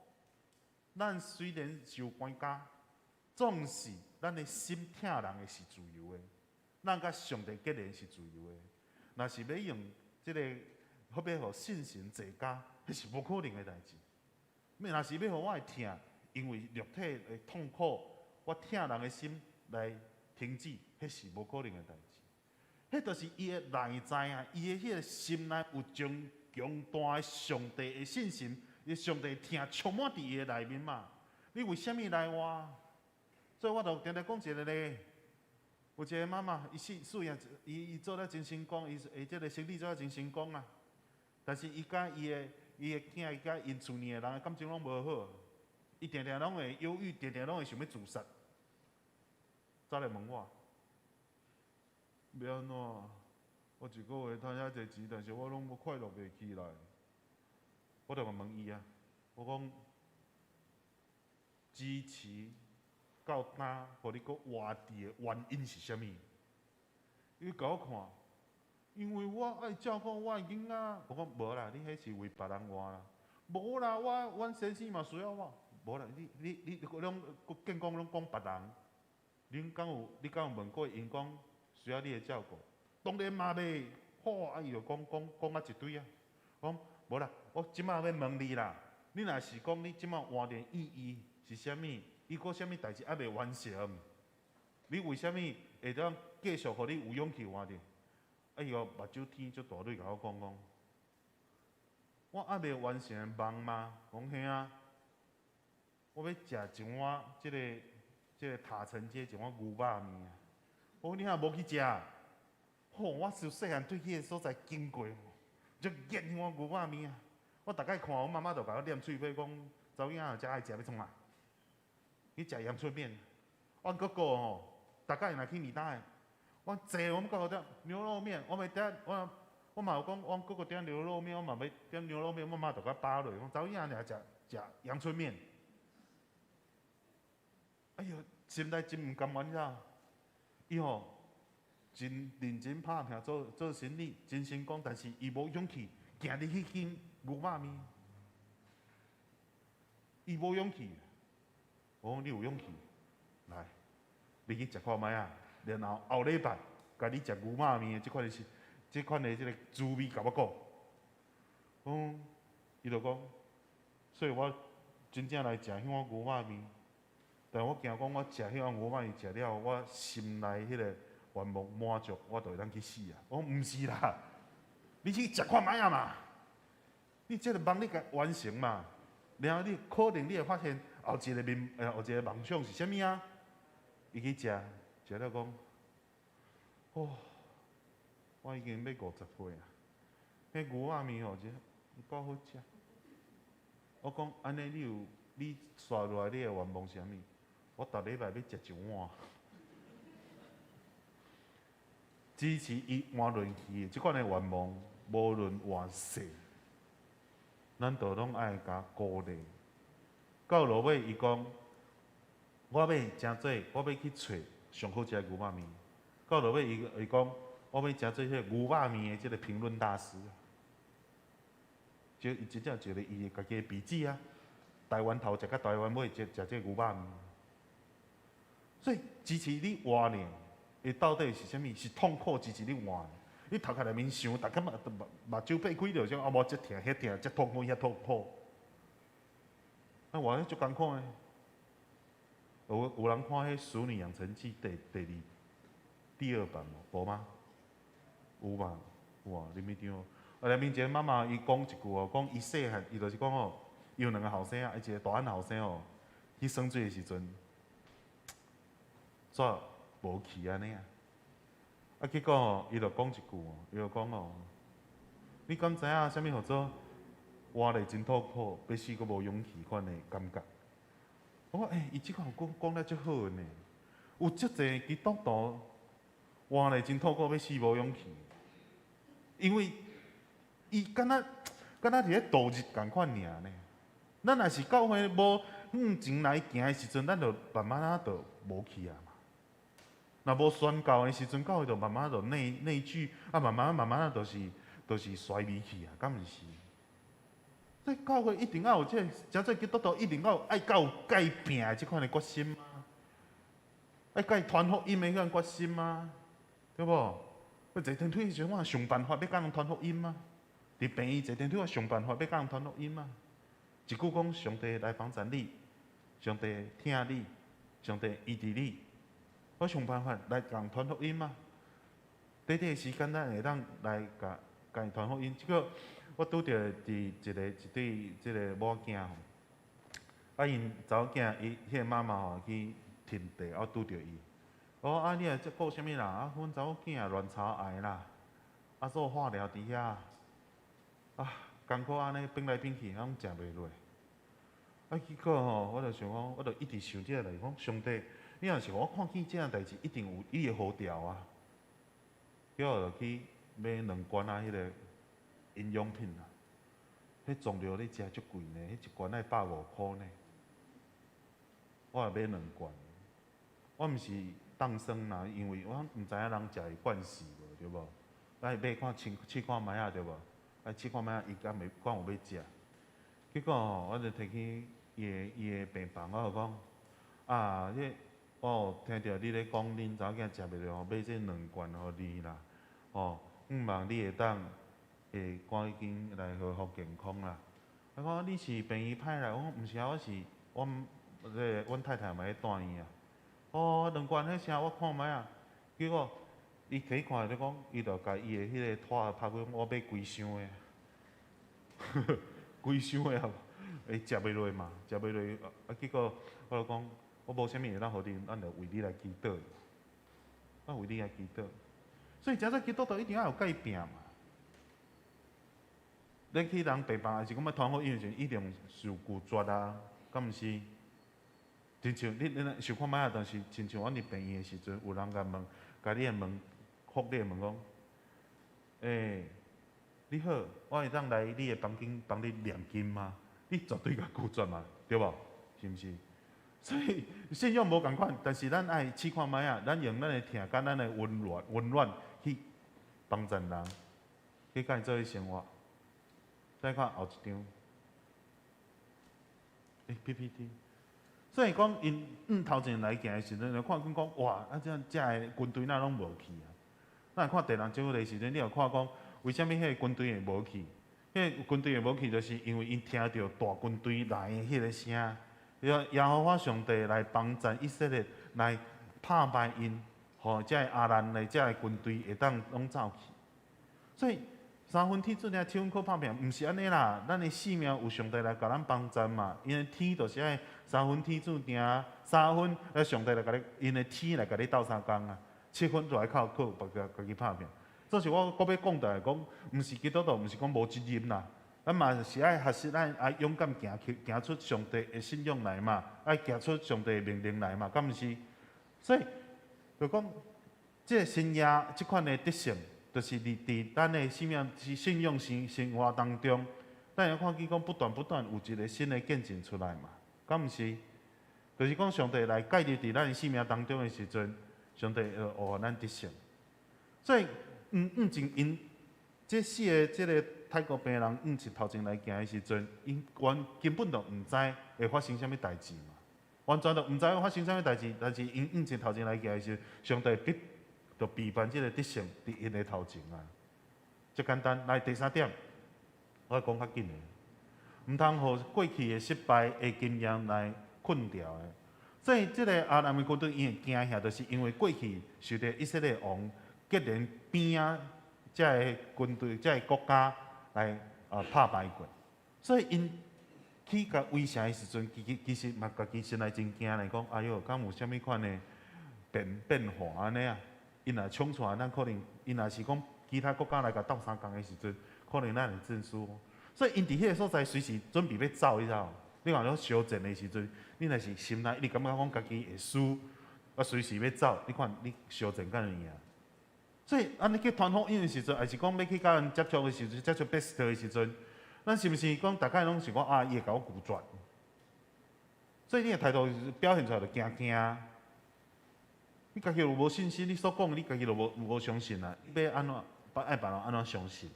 咱雖然受關監，總是咱的心疼人的是自由的，咱佮上帝結連是自由的。若是欲用這个，好欲予信神坐監，彼是無可能的代誌。若是欲予我的疼，因為肉體的痛苦，我疼人的心來停止，彼是無可能的代誌。彼就是伊的內在啊，伊的彼個心內有種強大的上帝的信心，伊上帝疼充滿佇伊的內面嘛。你為啥物來活？所以我就定定講一個例，有一個媽媽，伊事事業，伊伊做了真成功，伊伊這个生意做了真成功啊。但是伊佮伊的伊的囝，伊佮𪜶厝裡的人感情攏無好，伊定定攏會憂鬱，定定攏會想欲自殺。走來問我，欲按怎？我一个月趁遐濟錢，但是我攏無快樂袂起來。我就問伊啊，我講支持到今，予你閣活佇的原因是啥物？伊共我看，因為我愛照顧我的囡仔。我講無啦，你彼是為別人活啦。無啦，我阮先生嘛需要我。無啦，你你你攏見講攏講別人。恁敢有你敢有問過𪜶講需要你的照顧？當然嘛袂。好啊，伊就講講講啊一堆啊。講無啦，我這馬欲問你啦。你若是講你這馬活著意義是啥物？伊閣啥物代誌猶未完成？你為啥物會當繼續予你有勇氣活著？啊，伊個目睭天足大蕊共我講講，我猶未完成的夢嗎？講嘿啊，我欲食一碗這个這个塔城街一碗牛肉麵啊！我講你若無去食？吼！我自細漢對彼个所在經過，足厭彼碗牛肉麵啊！我逐擺看，阮媽媽就共我念喙佌講，查某囡仔遮愛食欲創啥？去食陽春麵。阮哥哥吼，逐擺若去麵搭的，阮坐阮哥哥點牛肉麵，我欲點我我嘛有講，阮哥哥點牛肉麵，我嘛欲點牛肉麵，阮媽就共我巴落，講查某囡仔爾食食陽春麵。哎喲，心內真毋甘願，你知影？伊吼真認真拍拼做做生意，真成功，但是伊無勇氣行入彼間牛肉麵，伊無勇氣。我講你有勇氣，來，你去食看覓啊？然後後禮拜，共你食牛肉麵的這款的是，這款的這个滋味，共我講。講，伊就講，所以我真正來食彼碗牛肉麵，但我驚講我食彼碗牛肉麵食了，我心內彼个願望滿足，我就會當去死啊！我講毋是啦，你去食看覓啊嘛？你這个夢你共完成嘛？然後你可能你會發現後一个面，後一个夢想是啥物啊？伊去食，食了講，哦，我已經欲50歲啊，彼牛肉麵吼，真有夠好食。我講按呢，你有你紲落來你的願望是啥物？我逐禮拜欲食一碗。支持伊換論去的這款的願望，無論偌細，咱都攏愛共鼓勵。到落尾，伊講，我欲成做，我欲去揣上好食的牛肉麵。到落尾，伊伊講，我欲成做彼个牛肉麵的這个評論大師。就伊真正一个伊的家己的筆記啊，台灣頭食到台灣尾，食食這个牛肉麵。所以支持你活呢，伊到底是啥物？是痛苦支持你活。你頭殼內面想，逐工目目目睭擘開就想啊，無這疼彼疼，這痛苦遐痛苦。啊，活咧足艱苦的。有有人看彼《淑女養成記》第第二第二版無？無嗎？有嘛？有啊，林美張。啊，內面一個媽媽伊講一句哦，講伊細漢，伊就是講哦，伊有兩个後生啊，伊一個大漢後生哦，去耍水的時陣，煞無去按呢啊。啊，結果吼，伊就講一句哦，伊就講哦，你敢知影啥物號做活咧真痛苦，欲死閣無勇氣款的感覺？我講欸，伊這款講講得足好的呢，有足濟基督徒活咧真痛苦，欲死無勇氣，因為伊敢若敢若佇咧度日仝款爾呢。咱若是教會無向前來行的時陣，咱就慢慢仔就無去啊嘛。若無宣教的時陣，教會就慢慢就內內聚，啊，慢慢慢慢仔就是就是衰微去啊，敢毋是？所以教會一定愛有這個，誠濟基督徒一定愛有愛到改變的這款的決心啊，愛共傳福音的彼款決心啊，對無？我坐電梯的時陣，我想辦法欲共人傳福音啊。佇病院坐電梯，我想辦法欲共人傳福音啊。一句講，上帝來幫助你，上帝疼你，上帝醫治你，我想辦法來共人傳福音啊。短短的時間，咱會當來共共伊傳福音。這個我拄著佇一个一對這个某囝吼，啊𪜶查某囝伊彼个媽媽吼去停地，我拄著伊。我講啊，你來這顧啥物啦？啊，阮查某囝卵巢癌啦，啊做化療佇遐，啊艱苦按呢變來變去，攏食袂落。啊，結果吼，我就想講，我就一直想這个代誌，講上帝，你若是予我看見這樣代誌，一定有你的呼召啊。結果就去買兩罐仔彼个營養品啊，彼中藥咧食足貴呢，彼一罐愛150箍呢。我也買兩罐，我毋是當生啦，因為我毋知影人食會慣勢無，對無？來買看試試看覓仔對無？來試看覓仔，伊敢會敢有欲食？結果吼，我就提去伊的病房，我就講啊，這我有聽著你咧講，恁查某囝食袂落吼，買這兩罐予你啦，吼，向望你會當會趕緊來恢復健康啦。伊講你是病院派來，我講毋是啊，我是阮這个阮太太嘛咧住院啊。哦，兩罐彼啥，我看覓仔，結果伊提去看就講，伊就共伊的彼个拖拍開，我買規箱的，規箱的啊，會食袂落嘛，食袂落啊，結果我就講，我無啥物會當予你，咱就為你來祈禱，我為你來祈禱。所以，誠濟基督徒一定愛有改變嘛。你去人病房，還是講欲傳福音的時陣，一定受拒絕啊，敢毋是？親像你想看覓仔，但是親像阮佇病院的時陣，有人共問，共你的門，覆你的門講，欸，你好，我會當來你的房間幫你念經嗎？你絕對共拒絕嘛，對無？是毋是？所以信仰無仝款，但是咱愛試看覓仔，咱用咱的疼佮咱的溫暖、溫暖去幫助人，去共伊做伙生活。再看後一張，欸，PPT。所以講，𪜶向頭前來行的時陣，就看見講，哇！啊，這遮的軍隊哪攏無去啊？咱看第六章的時陣，你有看講，為啥物彼个軍隊會無去？彼个軍隊會無去，就是因為𪜶聽著大軍隊來的彼個聲，耶和華上帝來幫贊以色列，來拍敗𪜶，予遮的亞蘭的遮的軍隊會當攏走去。所以三分天注定，七分靠拍拚，毋是按呢啦。咱的性命有上帝來共咱幫贊嘛。因為天就是愛三分天注定，三分愛上帝來共你，𪜶的天來共你鬥相共啊。七分就愛靠靠別個家己拍拚。這是我閣欲講的，講毋是基督徒，毋是講無責任啦。咱嘛是愛學習，咱愛勇敢行去行出上帝的信仰來嘛，愛行出上帝的命令來嘛，敢毋是？所以就講，這個新約這款的得勝，就是佇咱的生命是信仰生活當中，咱會看見講不斷不斷有一個新的見證出來嘛，敢毋是？就是講上帝來介入佇咱的生命當中的時陣，上帝會予咱得勝。所以，向前𪜶這四个這个泰國病人向前頭前來行的時陣，𪜶完根本就毋知會發生啥物代誌嘛，完全就毋知會發生啥物代誌。但是𪜶向前頭前來行的時陣，上帝必就備辦這個得勝佇𪜶的頭前啊！足簡單，來第三點，我講較緊的，毋通予過去的失敗的經驗來困牢的。所以，這個亞蘭的軍隊𪜶會驚嚇，就是因為過去受著以色列王結連邊仔遮个軍隊、遮个國家來拍敗過，所以𪜶去共圍城的時陣，其實嘛，家己心內真驚來講，哎喲，敢有啥物款的變化按呢啊？𪜶若衝出來，咱可能𪜶若是講其他國家來共鬥相共的時陣，可能咱會陣輸。所以𪜶佇彼个所在隨時準備欲走，你知無？你看咧相戰的時陣，你若是心內一直感覺講家己會輸，啊隨時欲走，你看你相戰敢會贏？所以，按呢去傳福音的時陣，還是講欲去佮人接觸的時陣，接觸 best 的時陣，咱是毋是講逐擺攏想講啊？伊會共我拒絕？所以你的態度表現出來就驚驚。你家己又無信心，你所講你家己都無相信啊！你欲按怎愛別人按怎相信？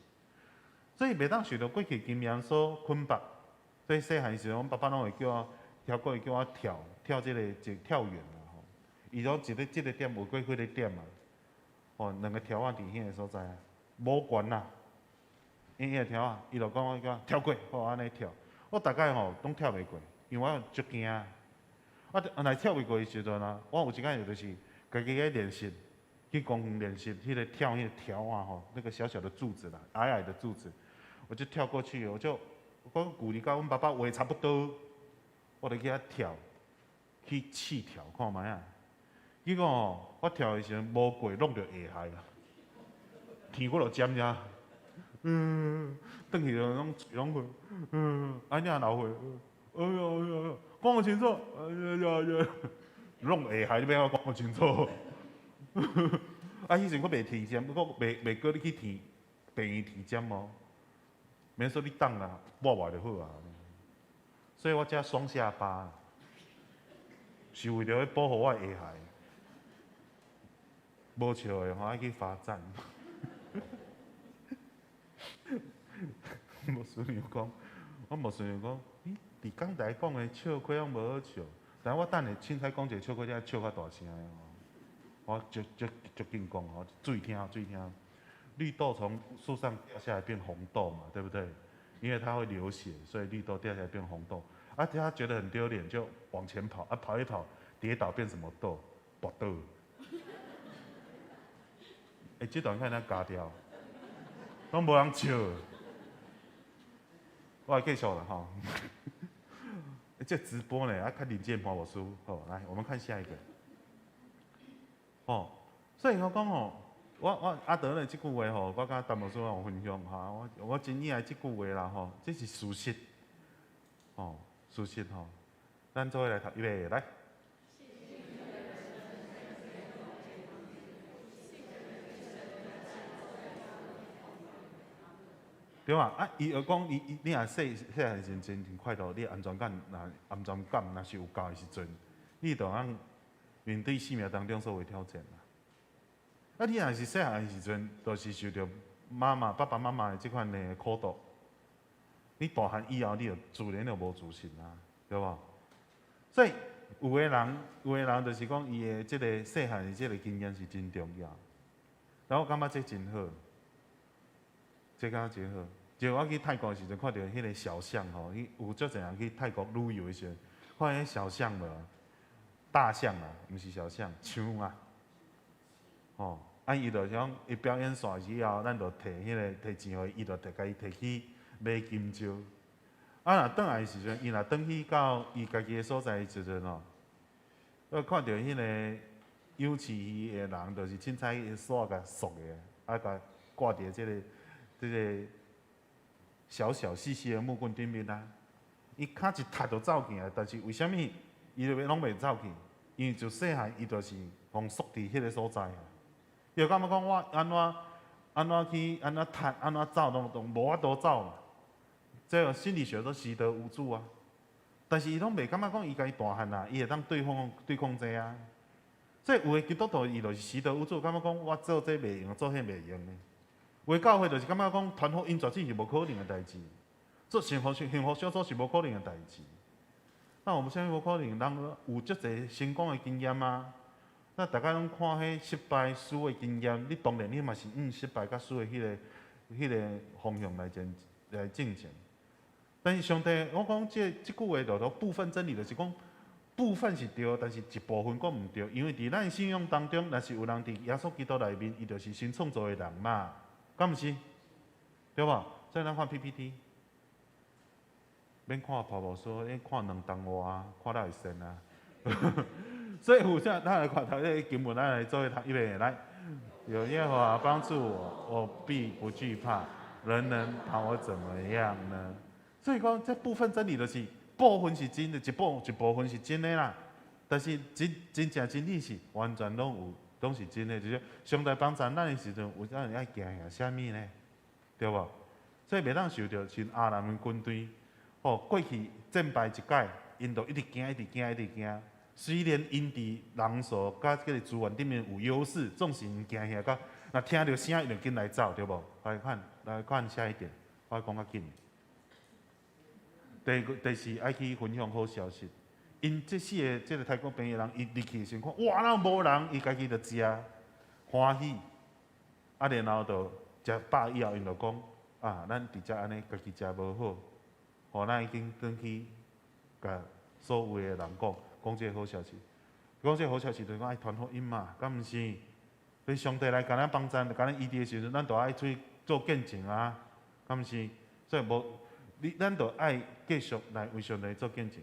所以袂當受著過去經驗所捆綁。所以細漢時陣，阮爸爸攏會叫我，跳過會叫我跳跳這個一跳遠啊吼。伊講一个這个點有過幾个點啊？哦，兩个柱仔佇彼个所在啊，無懸啦。伊個柱仔，伊就講我叫我跳過，我按呢跳。我大概吼攏跳袂過，因為我足驚。啊，若跳袂過的時陣啊，我有一擺就是家己咧練習，去公園練習，彼個跳彼個柱仔吼，那個小小的柱子啦，矮矮的柱子，我就跳過去，我就我距離佮阮爸爸畫差不多，我就去遐跳，去試跳看覓仔。結果吼，我跳的時陣無過，攏著下頦啦，天閣落尖遮，轉去就攏喙攏血，按呢流血，哎呀哎呀，講無清楚，哎呀呀，攏下頦，你欲按怎講無清楚？啊，彼陣閣袂體檢，閣袂閣你去體病院體檢哦。免說你等啦，抹抹就好啊。所以我才雙下巴，是為著欲保護我的下頦。無笑的吼，愛去罰站。牧師娘講，我牧師娘講，你佇講台講的笑話攏無好笑，但我等下凊彩講一個笑話，你愛笑較大聲的吼。我足足足緊講吼，注意聽，注意聽。綠豆從樹上掉下來變紅豆嘛，對不對？因為它會流血，所以綠豆掉下來變紅豆。啊，他覺得很丟臉，就往前跑，啊，跑一跑，跌倒變什麼豆？白豆。欸，這段看咱加掉，攏無人笑。我來繼續啦吼。這直播呢，啊，較認真潘牧師。好，來，我們看下一個。哦，所以我講吼，我阿德的這句話吼，我佮陳牧師有分享哈，我真喜愛這句話啦吼，這是事實。哦，事實吼，咱做伙來讀，預備來。對嘛？啊，伊就講，伊伊你若細細漢時陣真快樂，你安全感若安全感若是有夠的時陣，你就通面對生命當中所有挑戰啦。啊，你若是細漢的時陣，就是受著媽媽、爸爸媽媽的這款的苦毒，你大漢以後，你就自然就無自信啦，對無？所以有的人就是講，伊的這個細漢的這個經驗是真重要。然後我感覺這真好。這敢真好，就我去泰國的時陣，看著彼個小象吼，有足濟人去泰國旅遊的時陣，看彼小象無？大象啊，毋是小象，象啊，吼，啊伊就講，伊表演煞以後，咱就提彼個提錢予伊，伊就提共伊提去買金蕉。啊，若轉來的時陣，伊若轉去到伊家己的所在的時陣吼，我看著彼個養飼魚的人，就是凊彩煞共索的，啊，共掛佇這個小小細細的木棍頂面啊，伊跤一踢就走去啊，但是為啥物伊就攏袂走去？因為自細漢伊就是予束佇彼個所在啊。伊就感覺講我按怎按怎去按怎踢按怎走攏攏無法度走嘛。這個心理學都習得無助啊。但是伊攏袂感覺講伊家己大漢啊，伊會當對抗這啊。所以有的基督徒伊就是習得無助，感覺講我做這袂用，做彼袂用的。有的教會就是感覺講傳福音絕對是無可能的代誌，做幸福小組是無可能的代誌。那我們啥物無可能？人有足濟成功的經驗啊！那大家攏看彼失敗輸的經驗，你當然你嘛是按失敗佮輸的彼個方向來進前。但是上帝，我講這句話就說部分真理，就是講部分是對，但是一部分閣毋對，因為佇咱信仰當中，若是有人佇耶穌基督內面，伊就是新創造的人嘛。敢毋是？對無？所以咱看 PPT，免看跑步書，你看兩動畫，看了會神啊。所以有啥，咱來看頭這個經文，咱來做伙讀，預備來。有耶和華幫助我，我必不懼怕。人能把我怎麼樣呢？所以講，這部分真理就是部分是真的，一部分是真的啦。但是真正真理是完全攏有。攏是真的，就是上帝幫助咱的時陣，有啥人愛驚嚇啥物呢？對無？所以袂當受著像亞蘭的軍隊，吼，過去戰敗一擺，𪜶就一直驚，一直驚，一直驚。雖然𪜶佇人數佮這個資源頂面有優勢，總是𪜶驚嚇到，若聽著聲，伊就緊來走，對無？來看，來看下一點，我講較緊。第四愛去分享好消息。𪜶這四個這個泰國朋友人，伊入去時看，哇，哪有無人？伊家己就誠歡喜。啊，然後就食飽以後，𪜶就講，啊，咱佇遮按呢，家己食無好，吼，咱已經轉去共所有的人講，講這個好消息。講這個好消息就是講愛傳福音嘛，敢毋是？所以上帝來共咱幫贊，共咱醫治的時陣，咱就愛出去做見證啊，敢毋是？所以無，你咱就愛繼續來為上帝做見證。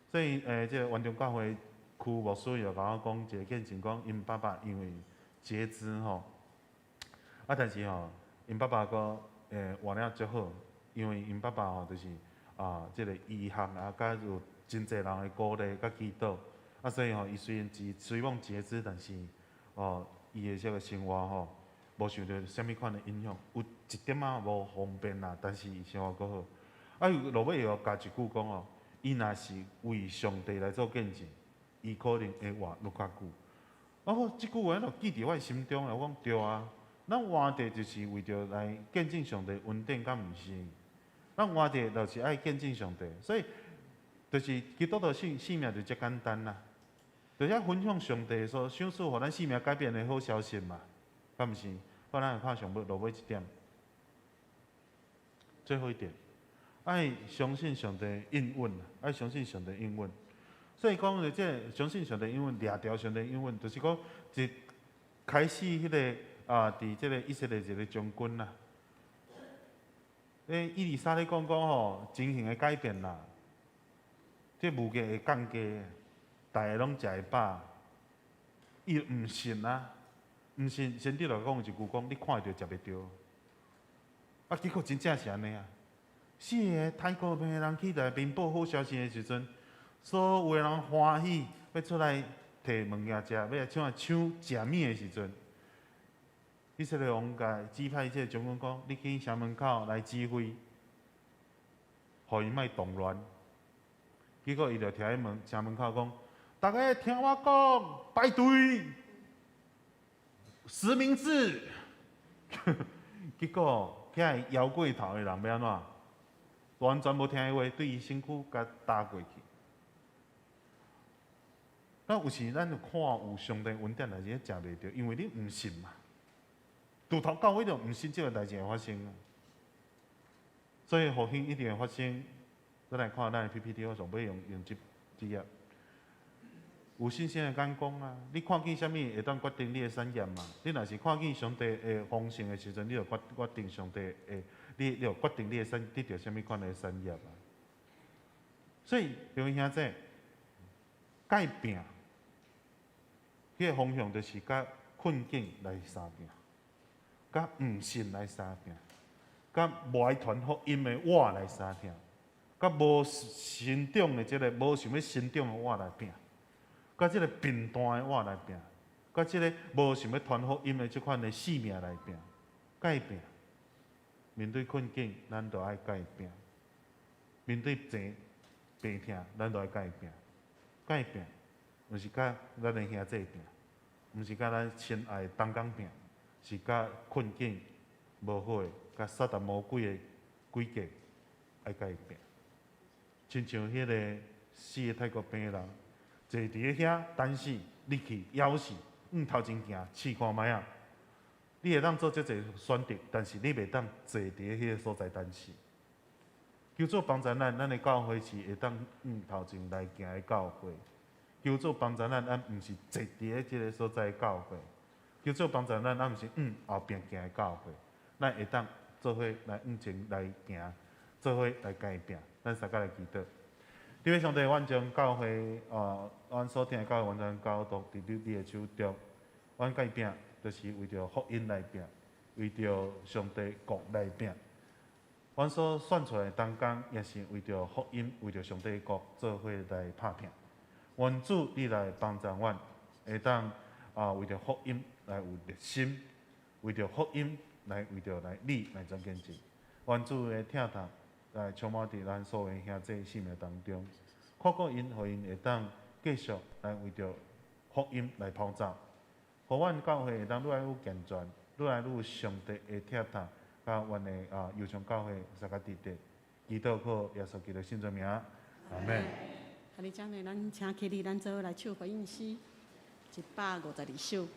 所以，這個元長教會區牧師又共我講一個見證，講𪜶爸爸因為截肢吼，啊，但是吼，𪜶爸爸閣活了足好，因為𪜶爸爸吼就是啊，這個醫學啊，佮有真濟人的鼓勵佮祈禱，啊，所以吼，伊雖然雖罔截肢，但是哦，伊伊的這个生活吼，無受著啥物款的影響，有一點仔無方便啦，但是伊生活閣好。啊，伊落尾又加一句講哦，伊若是為上帝來做見證，伊可能會活閣較久。啊，我這句話就記佇我的心中啦。我講對啊，咱活著就是為著來見證上帝恩典，敢毋是？咱活著就是愛見證上帝，所以就是基督徒生命就遮簡單啦。就是愛分享上帝所賞賜予咱生命改變的好消息嘛，敢毋是？好，咱來看上尾落尾一點，最後一點，愛相信上帝應允，愛相信上帝應允。所以講，這個相信上帝應允，掠著上帝應允，就是講一開始彼個啊，佇這個以色列一個將軍啦，欸，以利沙咧講講吼，情形會改變啦，這物價會降低，大家攏食會飽。伊毋信啊，毋信，先知就講一句講，你看會著食袂著。啊，結果真正是按呢啊！四个泰國病的人起來稟報好消息的時陣，所有的人歡喜，欲出來提物件食，欲來搶來搶食物的時陣，以色列王共指派這个將軍講：你去城門口來指揮，予𪜶莫動亂。結果伊就徛佇門城門口講：逐家聽我講，排隊，實名制。結果遐搖過頭的人欲按怎？完全無聽伊話，對伊身軀共搭過去。咱有時咱就看有上帝恩典，但是食袂著，因為你毋信嘛。從頭到尾就毋信這個代誌會發生。所以復興一定會發生。咱來看咱的 PPT，我上尾用用這這頁。有信心的眼光啊！你看見啥物會當決定你的產業嘛？你若是看見上帝的豐盛的時陣，你就決決定上帝的，你你就決定你的產得著啥物款的產業啊？所以，各位兄弟，改變，彼個方向就是佮困境來相拚，佮毋信來相拚，佮無愛傳福音的我來相拚，佮無成長的這個無想欲成長的我來拚。佮這个貧惰的我來拚，佮這个無想欲傳福音的這款的性命來拚，改變。面對困境，咱就愛改變；面對病病痛，咱就愛改變。改變，毋是佮咱的兄弟拚，毋是佮咱親愛的同工拚，是佮困境無好的，佮撒旦魔鬼的詭計愛共伊拚。親像彼个四個泰國病的人。坐佇咧遐，等死，入去枵死，向頭前行，試看覓仔。你會當做遮濟選擇，但是你袂當坐佇咧彼个所在等死。求主幫助咱，咱的教會是會當向頭前來行的教會。求主幫助咱，咱毋是坐佇咧這个所在的教會。求主幫助咱，咱毋是向後壁行的教會。咱會當做伙來向前來行，做伙來改變。咱三個來祈禱。天父上帝，阮將教會啊，阮所疼的教會完全交託佇你的手中。阮共伊拚，就是為著福音來拚，為著上帝國來拚。阮所選出來的同工，也是為著福音，為著上帝國做伙來拍拚。願主你來幫助阮，會當啊為著福音來有熱心，為著福音來為著來你來做見證。願主的疼痛來充滿佇咱所有兄弟生命當中，看顧𪜶，予𪜶會當繼續來為著福音來跑走，予阮教會會當愈來愈健全，愈來愈有上帝的疼痛，佮阮的啊右上教會三個弟弟，祈禱靠耶穌基督聖名，阿門。啊，你這呢，咱請起立，咱做伙來唱回應詩，152首。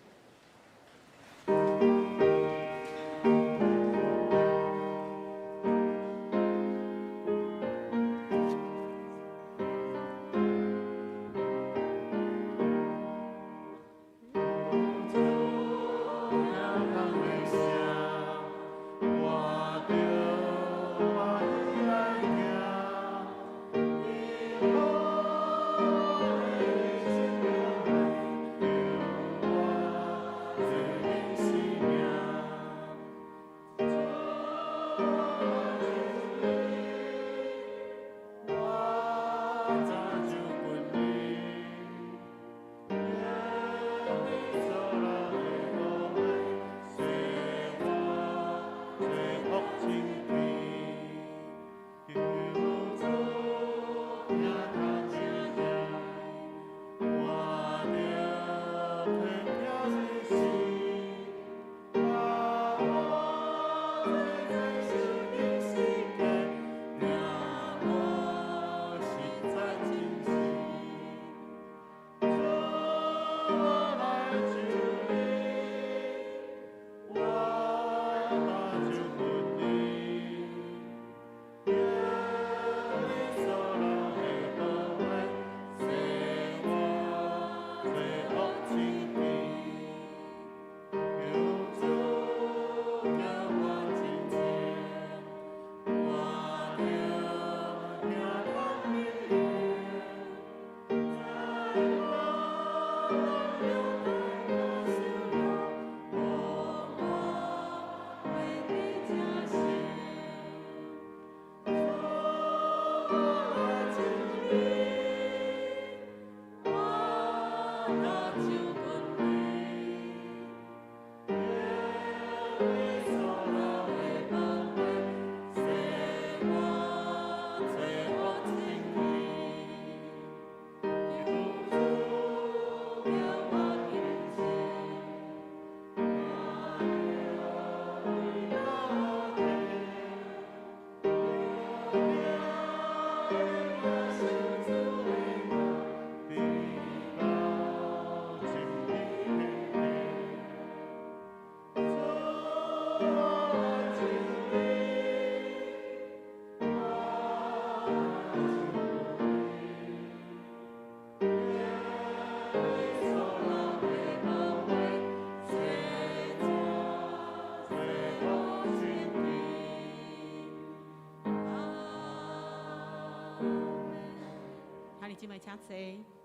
姊妹請坐，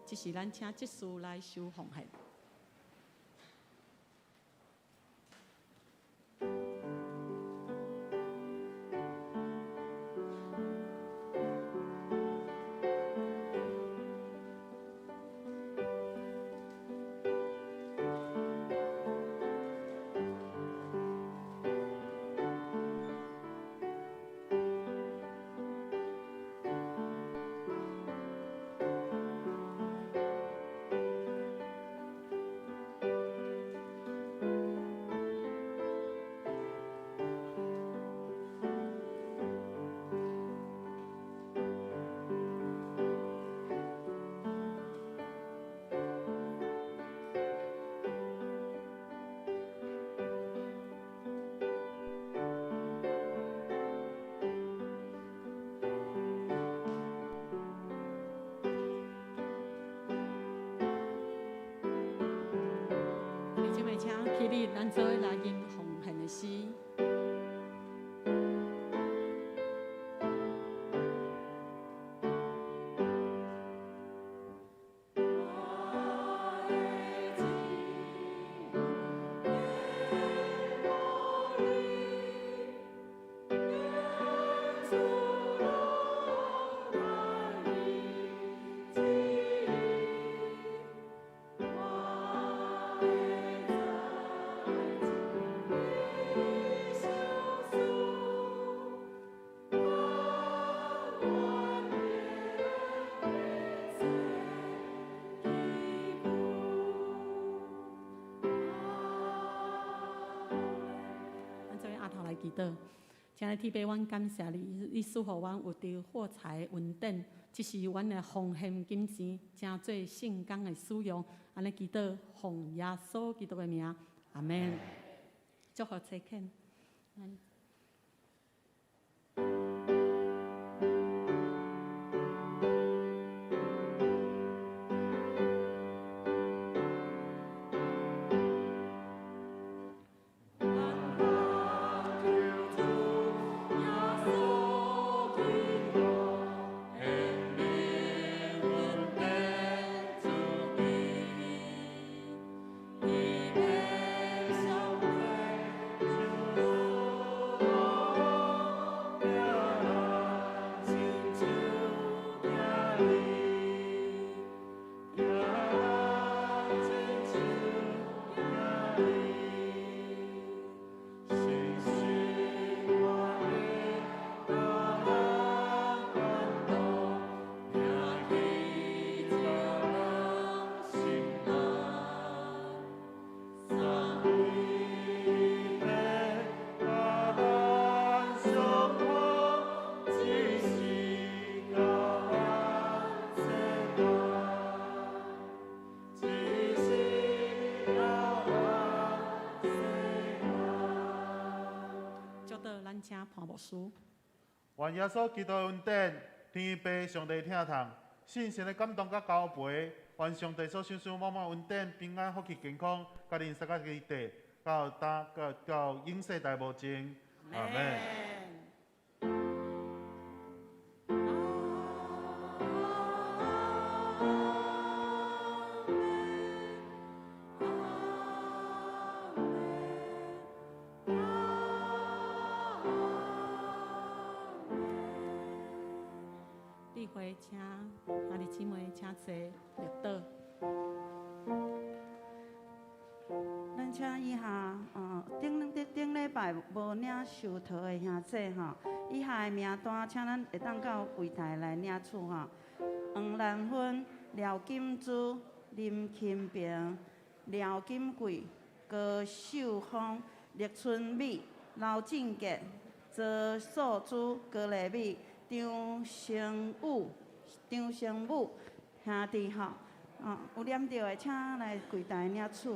這時咱請執事來收奉獻。姊妹請起立，咱做伙來吟奉獻的詩。祈禱，親愛的天父，阮感謝你，你賜予阮有著貨財恩典，這是阮的奉獻金錢，成做聖工的使用。按呢祈禱，奉耶穌基督的名，阿們。祝福齊懇。請潘牧師。願耶穌基督的恩典、天父上帝疼痛、聖神的感動佮交陪，願上帝所賞賜滿滿恩典、平安、福氣、健康，佮恁三个基地，到今到到永世代無盡。阿們。請兄弟姊妹請坐，默禱。咱請以下，頂頂禮拜無領壽桃的兄弟吼，以下的名單，請咱會當到櫃台來領取吼。黃蘭芬、廖金珠、林钦平、廖金貴、高秀芳、陸春美、劉振杰、周素珠、高麗美、張成武、張成武兄弟吼，有念著的，請來櫃台領取。